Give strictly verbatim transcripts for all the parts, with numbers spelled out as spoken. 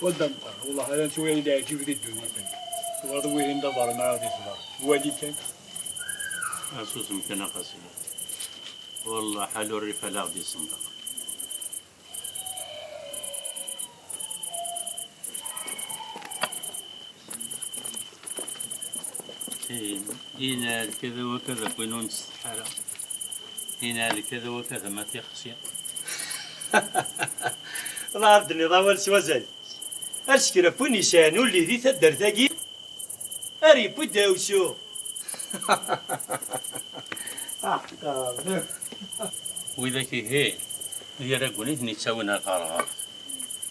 Wadda meqqar, wellah ala nettwali leɛǧib di ddunit-nni. Twalaḍ wihin d abernaɛ di ṣṣber. Wali kan. Asusem kan a Qasi. Wellah ḥal ur rif ala ɣ-d-isendeq. Yenɛel kada wakada win ur nsetḥa ara. Yenɛel kada wakada ma tixsi. Ḍaɛer d-tenniḍ awal s wazal. Ar sekra n win yesɛan ulli di taddart-agi, ar yewwi ddeɛwessu. Aḥeqqa. Widak ihi, d iraggen i ten-ittawin ar ɣerɣert.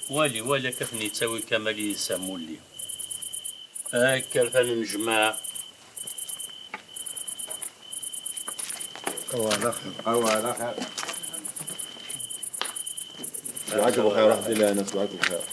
Wali, wali akka ten-ittawi Kamal yid-s am ulli. Akka, atan nejmeɛ. Awal axir. Awal axir. Swɛak bxir, ruḥ di lehna, swɛak bxir.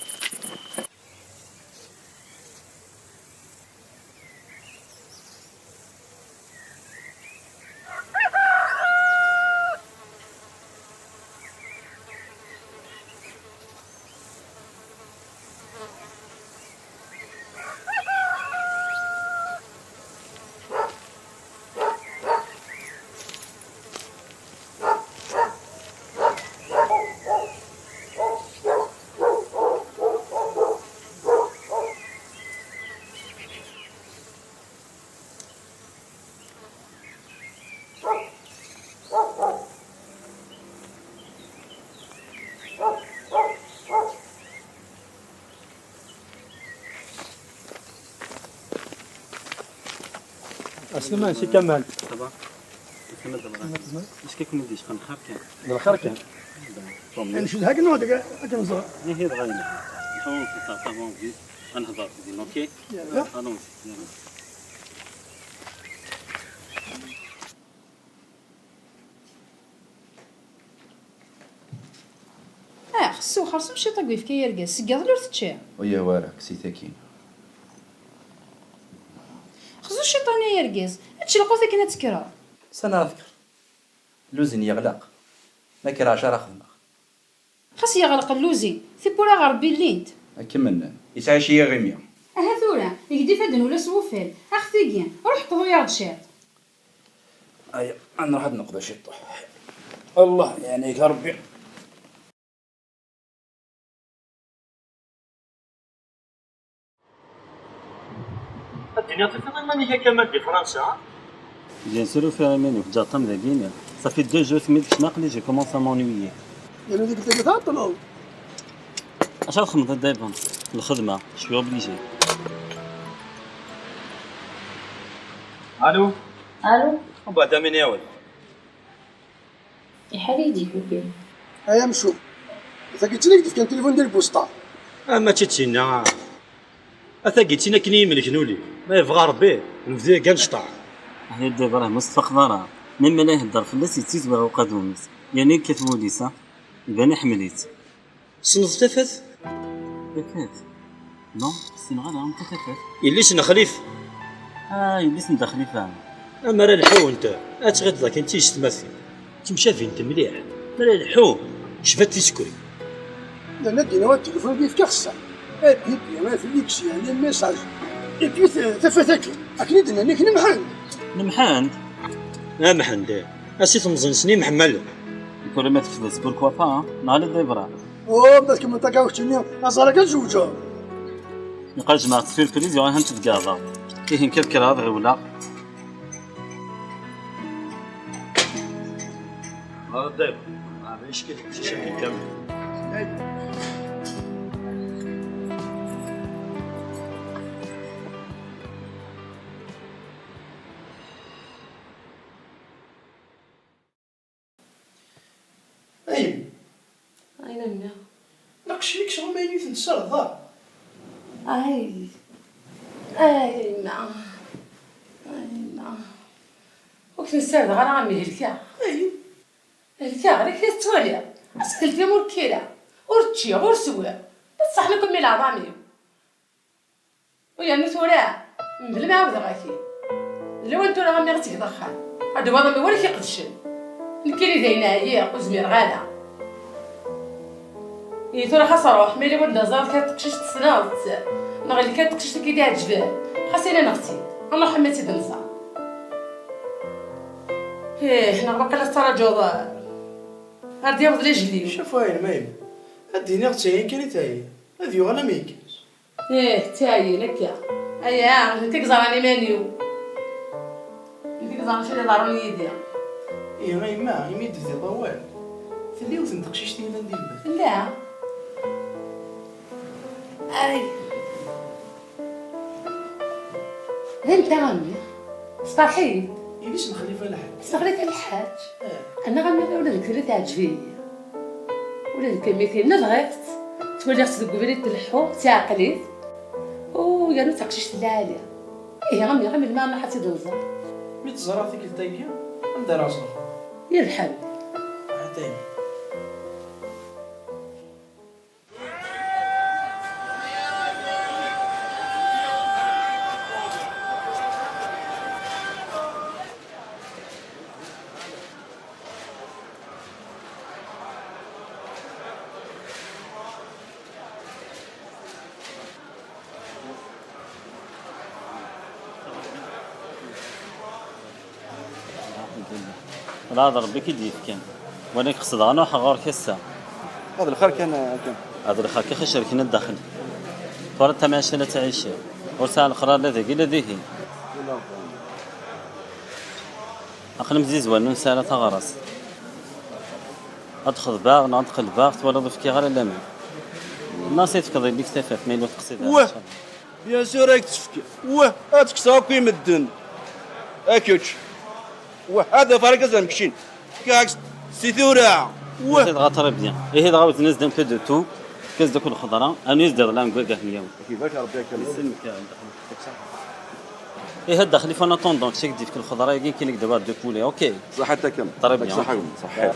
Aslama, si Kamal. Ça va? Kamal, ça va? Est-ce que comme on dit, je prends le crabe, tiens. Le crabe, tiens. Bon, mais je suis hack, non, t'es hack, non, ça. Mais il y a rien. On peut pas, pas envie. On va, ok? Allons, viens. Ah, xsu, xerṣum ciṭ deg uyefki ay argaz, seg iḍelli ur teččiḍ. Ur yehwi ara, kkes-it akkin. Xzu ciṭ-nni ay argaz, ečč lqut akken ad tekkreḍ. Sani ara tekker? Lluzin yeɣleq. Ma kkreɣ acu ara xedmeɣ? Xas yeɣleq lluzin, tiwwura ɣer Rebbi llint. Ad kem-nnen. Yesɛa ci yiɣimi. Aha tura, eg-d ifadden ula s wuffal. Ax tigi, ruḥ qḍu-yaɣ-d ciṭ. Aya, ad nruḥ ad neqḍu ciṭuḥ. Allah yeɛni-k a Rebbi. Ad d-tiniḍ tufiḍ iman-ik a Kamal di Fransa? Bien sûr ufiɣ iman-iw, ǧǧeɣ Tom dagi. Ça fait deux jours tmi d-kecmeɣ, aql-i j'ai commencé à m'ennuyer. Yerna deg tagi tɛeṭṭleḍ. Acu ara txedmeḍ a Dda Ivan? Lxedma, je suis obligé. Allô? Allô? Mbeɛd amin yawel. Iḥar-iyi-d yifukal. Ay amcum, tagi d tin i k-d-fkan tilifun di lbusṭa. Ah, mačči d tinna. A tagi d tin akken i yi-melken ul-iw. Ma yebɣa Rebbi, nebdu dagi ad necṭeḥ. Ahya Dda Ibrahim, ur s-tfaqeḍ ara. Mi mala ihedder fell-as, yettizwiɣ uqadum-is. Yerna yekkat wul-is, ha? Iban iḥemmel-itt. Tessneḍ tafat? Tafat? Non, ur ssineɣ ara anta tafat. Yelli-s n Xlif. Ah, yelli-s n Dda Xlifa. Amar ad lḥunt, ad tɣileḍ akken d tiyessetmatin. Ttemcabint mliḥ. Mi ara lḥu, cbat tisekkuri. Llan ad d-iniɣ ad telefun ad yefk axeṣṣar. Abibi, aflix, yeɛni message. Et puis, t-, tafat akken. Akken i d-nnan, akken nemḥend. Nemḥend? Amḥend, eh. A si temẓi-nsen imḥemmalen. Tura ma tefdes, pourquoi pas, hein? Neɣ ala d ibra. Oh, ma tkemmleḍ akka keččini, aẓar akka tzewǧeḍ. Nqal jemɛeɣ-d surprise, yuɣ ahan tbeggɛeḍ. Ihi nekk ad kkreɣ ad ɣiwleɣ. Ɣer ddayb. Ah, ma yecki deg ucic-agi kamel. Ay. Ay, a mmi. Laqecc-ik sɣur ma yif-it tessardeḍ. Ay. Ay, a yemma. Ay, a yemma. Ur k-nessardeɣ ara, a mmi, helkeɣ. Ay. Helkeɣ, d akken tettwaliḍ. Ass helkeɣ ur kkireɣ. Ur ččiɣ, ur swiɣ. D ṣṣeḥ-nni akk, a mmi, leɛḍam-iw. U yernu tura, mebla ma ɛawdeɣ-ak-id, d lawan tura a mmi ad tgeḍ axxam. Ad d-waḍ a mmi wala k-iqedcen. Nekkini dayen ɛyiɣ, ur zmireɣ ara. Ih, tura xas ruḥ, ma yella wanda ẓer kan teqcict tessneḍ-tt, neɣ yella kan teqcict i k-id-iɛeǧben, xas ini neɣ-tt-id. Ad nruḥ ma tt-id-nẓer. Ih, neɣ waqila tettṛaǧuḍ ar d-yaweḍ lejli. Caf wayen, ma yemma. Ad d-iniɣ d tayin kan i tayin. Ad yuɣal am yekkes. Ih, d tayin akka. Aya, d nekk i yeẓran iman-iw. D nekk i yeẓran acu i d-iḍerrun yid-i. Ih, a yemma, imi d-tebdiḍ awal. Tella yiwet n teqcict i yellan di lbal. Tella. Ay. D anta a mmi? Steṛḥ-iyi. Yelli-s n Xlifa Lḥaǧ. S Xlifa Lḥaǧ? Eh. Annaɣ a mmi, ula d nekk tella teɛǧeb-iyi. Ula d kemmi tinna bɣiɣ-tt. Ttwaliɣ-tt deg ubrid tleḥḥu, d taɛeqlit. U yernu d taqcict lɛali. Ihi a mmi, ɣiwel ma nruḥ ad tt-id-nẓer. Mi tt-ẓriɣ tikkelt-agi, anda ara ẓreɣ? Yelḥan. Ɛad a yemma. Lḥemdullah. Wala d Ṛebbi i k-id-yefkan. Wala qesdeɣ ad ruḥeɣ ɣur-k ass-a. Hada lxir kan, kan. Hada lxir kan, xi cerken ad daxel. Tura tamɛict la ttɛiciɣ. Ur sɛiɣ leqrar la dagi la dihin. Aql-i mzizwan, ur nesɛi ara taɣarast. Ad xedbeɣ neɣ ad qelbeɣ, twalaḍ ur fkiɣ ara laman. Nnas i tefkeḍ yelli-k tafat, ma yella ur teqsid ara. Wah! Bien sûr, ad k-tefk. Wah, ad tekkseɣ akk i medden. A kečč. Wah, ad afar akka zam keččin. Fkiɣ-ak si tura. Wah. Ihi dɣa très bien. Ihi dɣa wten-as-d un peu de tout. Fkiɣ-as-d akk lxeḍra. Anu is-d-iḍlan deg wagah n yiwen. Ak ibarek Rebbi akka. Isellmek-ak. Ihi a Dda Xlifa, en attendant, kečč ad k-d-yefk lxeḍra-agi, nekkin ad k-d-awiɣ deux poulets, ok? Ṣaḥit a Kamal. Très bien. Ṣaḥit.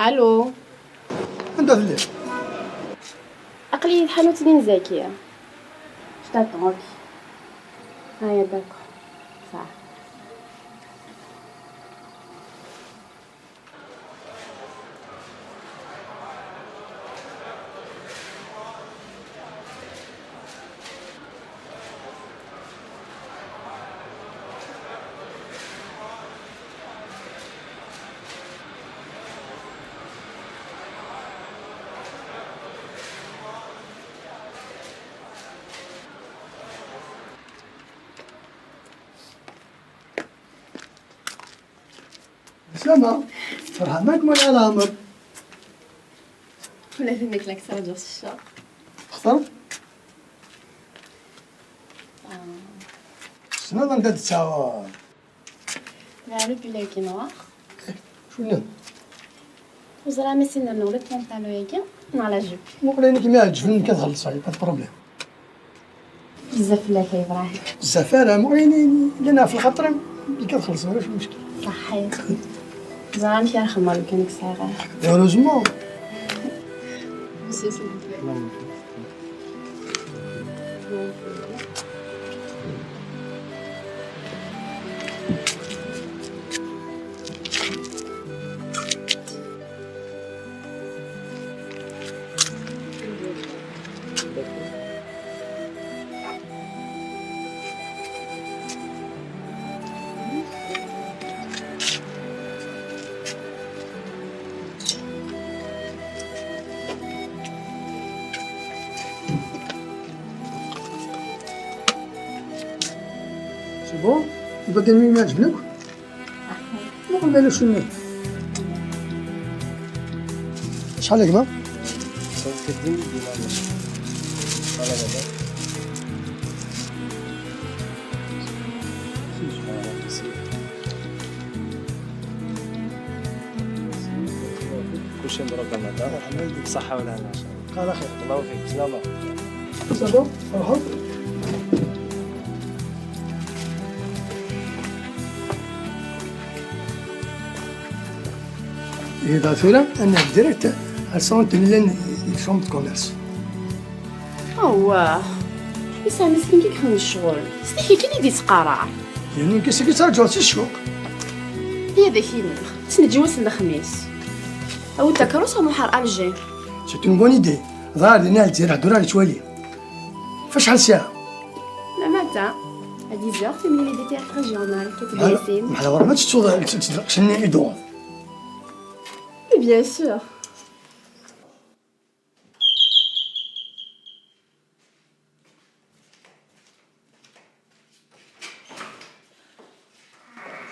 Allô. Anda telliḍ? Aql-iyi di tḥanut-nni n Zakiya. Je t'attends, ok. Aya, d'accord. Sawa. Sama, ferḥeɣ-am akk mara leɛmer. Ula d nekk la k-ttṛaǧuɣ s cceṛ. Textaṛ? Ah. Tessneḍ anda d-ttaɣ? Neɛleb ila ki noir. Cunna? Ur ẓriɣ ma sin rnuɣ le pantalon-agi neɣ la jupe. Muqel ayen i kem-iɛeǧben nekk ad xellṣeɣ, pas de problème. Bezzaf fell-ak a Ibrahim. Bezzaf ara, muqel ayen i llan ɣef lxaṭer-im nekk ad xellṣeɣ, ulac lmuckil. Ṣaḥḥit. Ẓer amek ara xedmeɣ lukan ur k-sɛiɣ ara. Heureusement. Monsieur, s'il vous plaît. C'est bon? Tbedden mi ma عجبناك؟ Muqel ma yella cunna. Acḥal a gma? Kullec شكرا ربما. صحة ولا هنا. على خير. الله يوفقك. سلامة. صافا؟ فرحت؟ إذا ثورة، أنا ديريكت على السونت اللي لشوم كوميرس. أواه. يسعى مسكين كي يخدم الشغل. سنيكي كي يدي يتقرع. يعني كي سكي ترجع سي الشوق. هي ذاك ينبغ. تسنجي وسن الخميس. أو تكروس أو محار ألجي. C'est une bonne idée. ظهر لنا الجزائر هدو راه يتوالي. فشحال ساعة؟ Le matin, à dix heures, في ميني دي تياتر ريجيونال، كتبدا فيلم. بحال ورا ما تشوف، تشني إدوار. Bien sûr.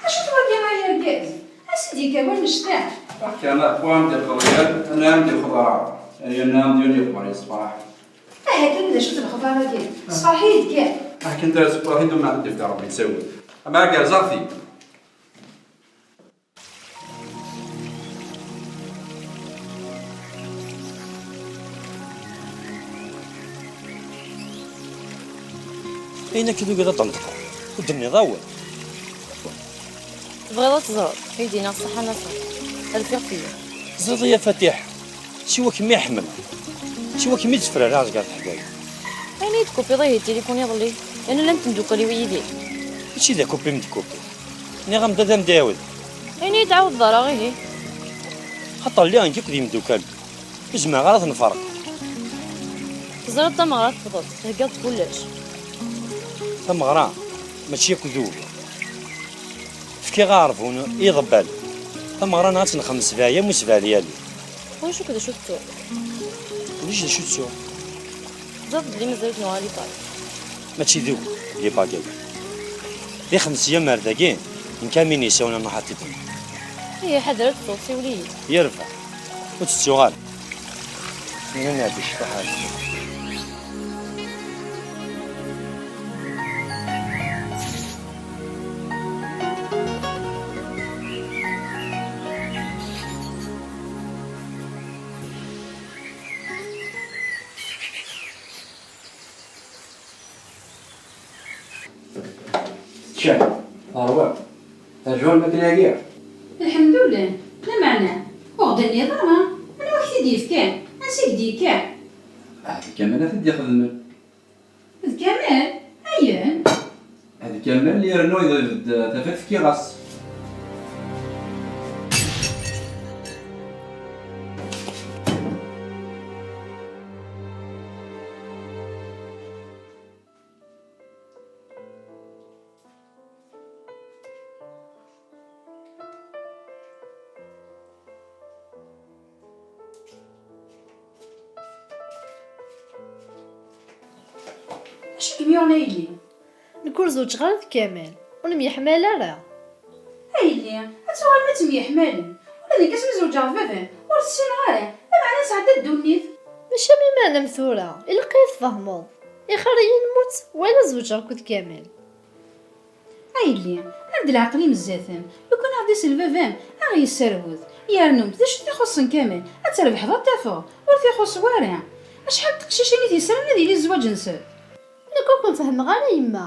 Acu twagi ay argaz? A sidi kan annect-a. Akka ma d-ixḍer yan, ana am d-ixḍer. Ay ana am d-yan ixḍer yeṣfaḥ. Aha kan d acu-t lexbar-agi? Ṣfaḥ-iyi-d kan. Akken tara ṣfaḥ-iyi-d ma d-ibda Rebbi ttawil. Ama argaz aɣti. Ayen akka tugiḍ ad d-tenṭqeḍ, ur d-tenniḍ awal. Tebɣiḍ ad teẓreḍ, ay d-iniɣ ṣṣeḥḥa n aṣṣeḥ, rfiɣ fell-am. Teẓriḍ ya Fatiḥa, siwa kemm i ḥemmleɣ, siwa kemm i d-ttefrareɣ deg teḥkayt. Ayen i d-tkupiḍ ihi tilifun iḍelli, yerna llant temdukkal-iw yid-i. Mačči d akupi i m-d-kupiɣ. Nniɣ-am-d ad am-d-iɛawed. Ayen i yi-d-tɛawdeḍ ara ihi? Xaṭer lliɣ nekk akked yimdukal. Ur zmireɣ ara ad ten-ferqeɣ. Teẓriḍ tameɣra tefḍel, theggaḍ kullec. Tameɣra mačči akk d ugur. Fkiɣ aɛerbun i iḍebbalen. Tameɣra-nneɣ ad tt-nxemmem sebɛa yyam u sebɛa lyali. Ulac akk d acu tettuḍ. Ulac d acu tettuɣ. Teẓriḍ belli mazal ad nuɣal i Paris. Mačči d ugur, di Paris. Di xemsa yyam ar dagi, nekk am win yessawnen ṛuḥ ad t-id-nɣeɣ. Ih, ḥader ad d-tuɣ, siwel-iyi. Yerbeḥ. Ur tettuɣ ara. Ini-as-d ccfaḥ-agi. Teččam, terwam, terjam lmakla-agi? Lḥemdullah, lameɛna, ur ɣ-d-tenniḍ ara, anwa i k-t-id-yefkan, ansi i k-d-yekka? Ah, d Kamal i t-id-ixedmen. D Kamal? Ayen? D Kamal yernu ibedd tafat fkiɣ-as. Acu i kem-yuɣen a yelli? Nekk ur zewǧeɣ ara d Kamal, ur nemyeḥmal ara. A yelli, ad tuɣalem ad temyeḥmalem. Ula d nekk asmi zewǧeɣ d baba-m, ur ssineɣ ara, lameɛna nesɛedda ddunit. Mačči am iman am tura, ilaq ad tfehmeḍ. Ixir-iyi lmut wala zewǧeɣ akked Kamal. A yelli, err-d leɛqel-im zdat-m. Lukan ad ɣ-d-isel baba-m, a ɣ-yesserwet. Yernu d acu i t-ixuṣṣen Kamal? Ad trebḥeḍ ad t-tafeḍ, ur t-ixuṣṣ wara. Acḥal n teqcicin i t-yesran ad yili zzwaǧ nsen? Nekk ur ken-fehmeɣ ara yemma.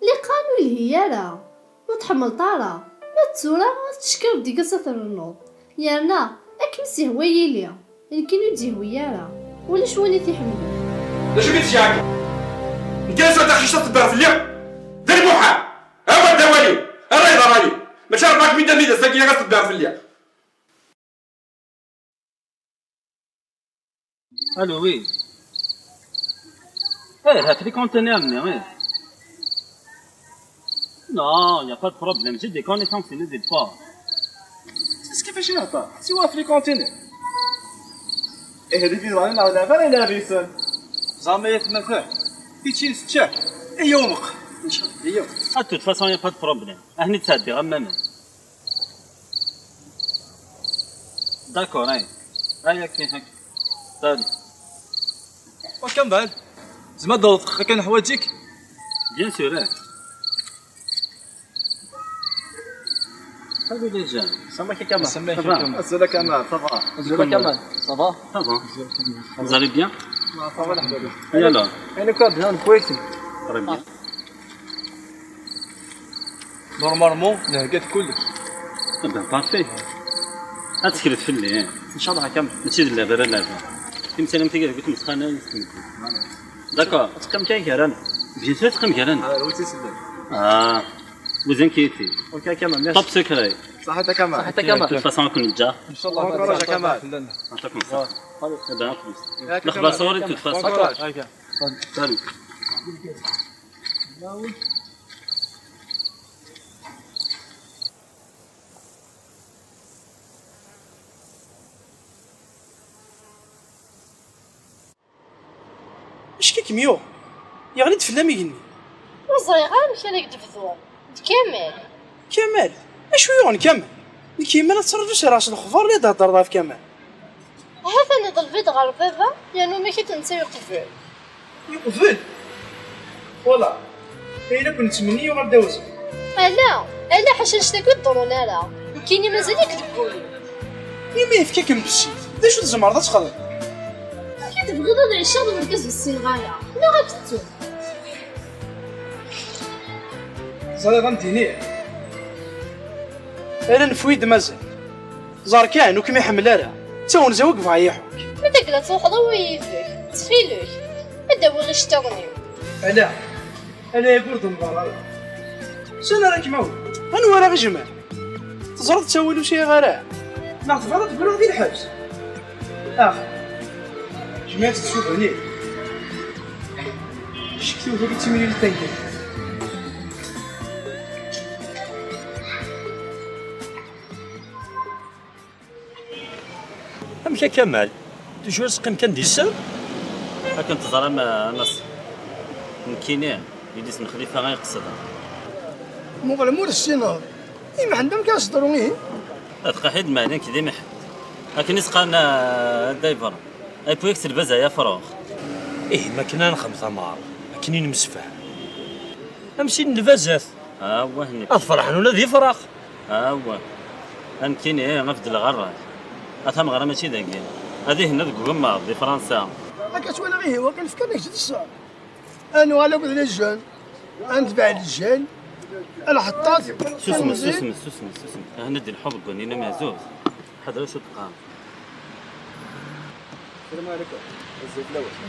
Liqan ur yelhi ara, ur tḥemmleḍ ara. Ma d tura ad teckiḍ deg-s ad ternuḍ. Yerna akken i s-yehwa yili, nekkini ur d-yehwi ara. Ulac win i t-iḥemmlen. D acu i k-d-sɛiɣ? Nekk ass-a taqcict ad tebber fell-i? D lmuḥal! Awer d awali! Ara yeḍran-yi! Mačči rebɛa kmi d amidas dagi ad tebber fell-i! Allô, oui. Eh, ha-t-li conteneur-nni, eh. Non, y a pas de problème, j'ai des connaissances, n'hésite pas. C'est ce qui fait cher, siwa ha-t-li conteneur. Eh, les bidons, on a la valeur, la bison. Jamais, ma fait. Pitchin, c'est cher. Et yomq. Ah, de toute façon, y a pas de problème. Ah, ni ça, des ramènes. D'accord, hein. Ah, ok, ok. Salut. Wa Kamal, zemreɣ ad d-awḍeɣ kan ḥwaǧ-ik? Bien sûr, eh. Salut les jeunes. Ça va, Kamal? Ça va. Azul a Kamal, ça va? Ça va. Vous allez bien? Ça va, الحمد لله. Et alors? أنا كويس. Très bien. Normalement, نهقت كلش. Eh ben, parfait. Ad tekret fell-i, eh. إن شاء الله, Kamal. Mačči d lɛib ara lɛiba. Timsal am tigi, deg tmesxana. D'accord. Ad teqqim kan gar-aneɣ. Bien sûr, teqqim gar-aneɣ. Ah, vous inquiétez. Ok, Kamal, merci. Top secret. صحتك Kamal. صحتك Kamal. De toute façon, on est déjà. إن شاء الله. Bon courage, Kamal. يعطيكم الصحة. Allez. Eh ben, à plus. الأخبار صوري, de toute façon. Bon courage. Salut. Acu i kem-yuɣen? Yeɣli-d fell-am igenni. Ur ẓriɣ ara amek ara k-d-bduɣ. D Kamal. Kamal? Acu yuɣen Kamal? Nekk yemma la tettṛaǧu sɛiɣ s lexbar la d-theddreḍ ɣef Kamal. Ha-t-an iḍleb-id ɣer baba, yernu amek i d-netta yeqbel. Yeqbel? Wala, ayen akk nettmenni yuɣal d awezɣi. Ala, ala, ḥaca annect-agi ur ḍerrun ara. Nekkini mazal-ik deg wul-iw. Imi yefka-kem bessif, d acu tzemreḍ ad txedmeḍ? Amek i tebɣiḍ ad ɛiceɣ d urgaz ur ssineɣ ara? Neɣ ad k-ttuɣ? Ẓriɣ ad m-d-iniɣ. Ala, nefwi-d mazal. Ẓer kan, ur kem-iḥemmel ara. D tawenza-w i yebɣa yiḥuk. Ma d agla truḥeḍ, awi yid-k. Ttxil-k, ad d-awiɣ iceṭṭiḍen-iw. Ala, ala, yagi ur d-nḍerr ara. Sani ara kem-awiɣ? Anwa ara ɣ-ijemɛen? Teẓriḍ ttawil ur sɛiɣ ara. Neɣ tebɣiḍ ad d-bruɣ di lḥebs? Ax, jmiɛet-d s ubani. Ccek tewwet-d timlilit tangelt. Amek a Kamal? Toujours teqqim kan di sser? Akken teẓram, a Naṣer, nekkini, yelli-s n Xlifa ay qesdeɣ. Muqel ma ur tessineḍ, i Mḥend amek ara s-teḍru ihi? Ad qeḥid meɛna nekk d Imḥend. Akken i s-qqaren, a, a Dda Ibrahim. Ay pwik s lbaz ay afrux. Ihi, ma akken ad nexdem tamar, akken i nemsefham. Am sin n lbazat. Awah, nekk. Ad ferḥen ula d ifrax. Awah. A nekkini, eh, ad beddleɣ rray. A tameɣra mačči dagi. Ad ihenna deg ugemmaḍ, di Fransa. Akka ttwaliɣ ihi, waqil fkan-ak-d ṣṣeɛb. Ad nuɣal akked les jeunes, ad netbeɛ les jeunes, ad nḥeṭṭat. Susmet, susmet, susmet, susmet. Ahna d-ilḥu deg wanin amehzuz. Ḥader acu teqqar. السلام عليكم.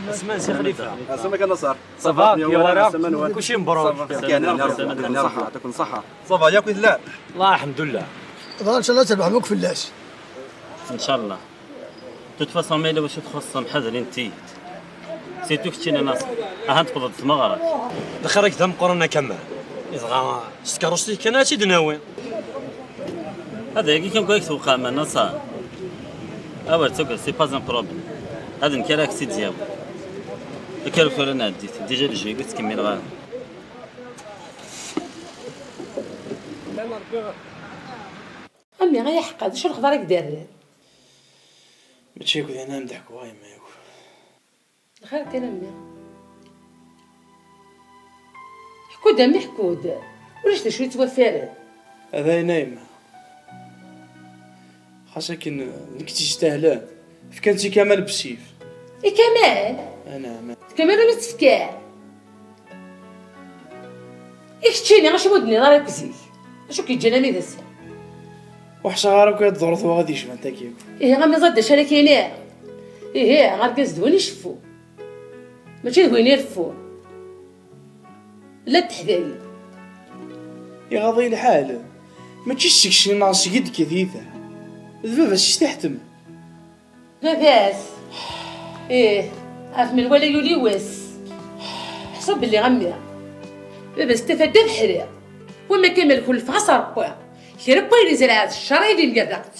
أسماء سي خليفة. أسماء كان صار. Ça va, يا ورا؟ Kulci mebruk. Kan, kan, يعطيكم الصحة، يعطيكم الصحة. Ça va, yak wi tellam? الله الحمد لله. Dɣa nchallah ad terbeḥ akk fell-as. Nchallah. De toute façon, ma yella wacu txuṣṣem, ḥadrin-t-id. Surtout keččini a Naṣer. Ahat tewweḍ-d tmeɣra-k. Lxir-ik d ameqqran a Kamal. Dɣa s tkeṛṛust-ik kan ad tt-id-nawi. Ad yagi kan kra i k-tewqam a Naṣer. Awer ttagad, c'est pas un problème. Ad nekk ara k-tt-id-yawi. Akka ur tura nɛeddi-t. Déjà le jeu ur ttkemmileɣ ara. A mmi, ay aḥeqqa, d acu lexbar i k-d-rran? Mačči akk d ayen ara m-d-ḥkuɣ a yemma yakk. Lxir kan a mmi. Ḥku-d a mmi, ḥku-d. Ulac d acu yettwaffaren. Ad ayen a yemma. Xas akken d nekk i tt-yestahlen. Fkan-tt i Kamal bessif. I Kamal? Anɛam. D Kamal umi tt-fkan? I keččini, acimi ur d-tenniḍ ara akk zik? Acu k-yeǧǧan armi d ass-a? Ur ḥṣiɣ ara akk ad d-ḍruḍ waɣ ad yecban taki akk. Ihi, a mmi, ẓad d acu ara k-iniɣ? Ihi, argaz d win iceffu. Mačči d win ireffu. La d-teḥdayi. Iɣaḍ-iyi lḥal. Mačči seg-sen neɣ seg-i d-kket yita. D baba-s i s-t-iḥetmen. Baba-s? Ih, ɣef menwala yuli wass. Ḥṣu belli a mmi. Baba-s tafat d abeḥri. Wamma kan ma lxulfeɣ-as Ṛebbi. Kra n wayen izerɛen d ccer i d-imger daqt.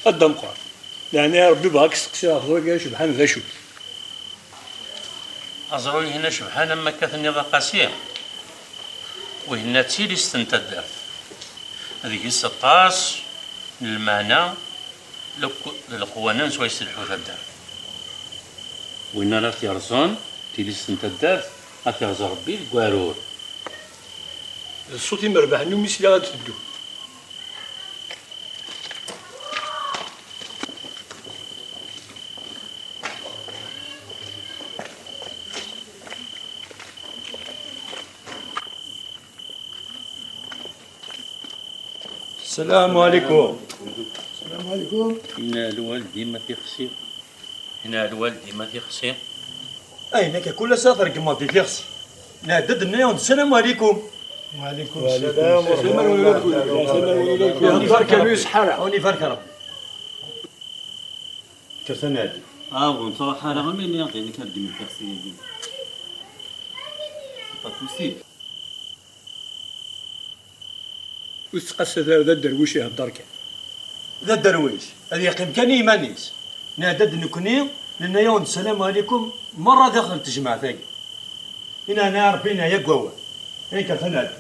A Dda Meqqran, leɛnaya Ṛebbi, bɣa ad k-steqsiɣ ɣef wagi acebḥan d acu-t? Aẓru-ihin acebḥan, am wakka tenniḍ a Qasi, wihin d tilist n taddart. Deg-s aṭas n lmeɛna d leqwanen swayes telḥu taddart. Win ara t-yerẓen, tilist n taddart, ad t-yerẓ Rebbi deg uɛrur. D ṣṣut imerbaḥen umi sliɣ ad d-teddu. السلام عليكم. السلام عليكم. Inna lwal dima tixsi. Inna lwal dima tixsi. Ayen akka kul ass ad tregmeḍ di tixsi. Nɛedda-d nniɣ-d السلام عليكم. وعليكم السلام ورحمة الله. Ur ibarek ara. Ur ibarek Rebbi. Kkret ad nɛeddi. Ah, ur nettruḥ ara, am ayen i aɣ-d-yenna kan deg imekkaɣ syin-agi. C'est pas possible. Ur tettqasat ara, d aderwic ihedder kan. D aderwic, ad yeqqim kan i yiman-is. Nɛedda-d nekni, nenna-yawen-d السلام عليكم, merra daxel n tejmaɛt-agi. Inɛna Rebbi, neɛya deg wawal. Ay, kkret ad nɛeddi.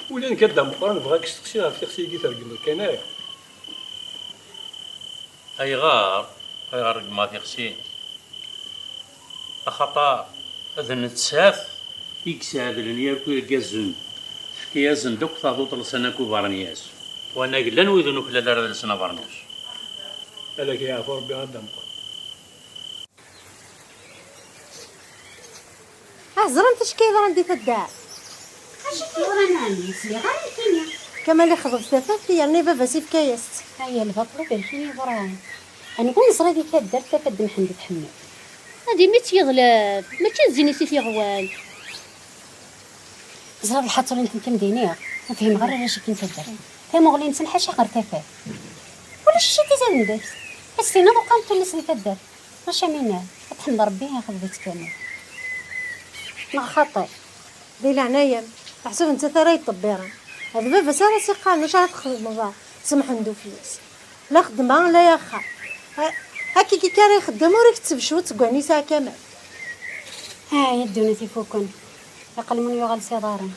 Ula nekk a Dda Meqqran bɣiɣ ad k-steqsiɣ ɣef tixsi-agi, tregmeḍ kan aya. Ayɣer? Ayɣer regmeɣ tixsi? Axaṭer d nettat i yesɛedlen yarku irgazen, tefka-yasen-d akk taḍuṭ lsan akk ubernyas, wanag llan wid ur nuklal ara ad lsen abernyas. Ala k-yeɛfu Rebbi a Dda Meqqran. Ah, ẓrant acu akka yeḍran di taddart? Acu akka yeḍran ɛni? Sliɣ ara nekkini. Kamal ixḍeb tafat yerna baba-s ifka-yas-tt. Aya lbaṭel uberkan yeḍran. Anwa neẓra di taddart tafat d Mḥend Tḥemmu? Ad imi tt-yeḍleb, mačči d zzin-is i t-iɣwan. Ẓriɣ lḥaṭul n temkam d-iniɣ, ur fhimeɣ ara arrac akken taddart. Tamuɣli-nsen ḥaca ɣer tafat. Ulac acu i t-izaden deg-s. Ad s-tiniḍ uqan tullas di taddart. Maca mina, ad tḥemd Rebbi ixḍeb-itt kamel. Neɣ xaṭi? Di leɛnaya-m, meḥsub nettat ara yeṭṭebbiren. D baba-s ara s-iqqaren acu ara txedmeḍ, semḥen-d ufell-as. La xeddmeɣ, la yaxxam. Ha-, hakiki ara ixeddem, ur ak-ttebcewt seg wanni yesɛa Kamal. Ay, ddunit ifuken. Aqelmun yuɣal s iḍarren.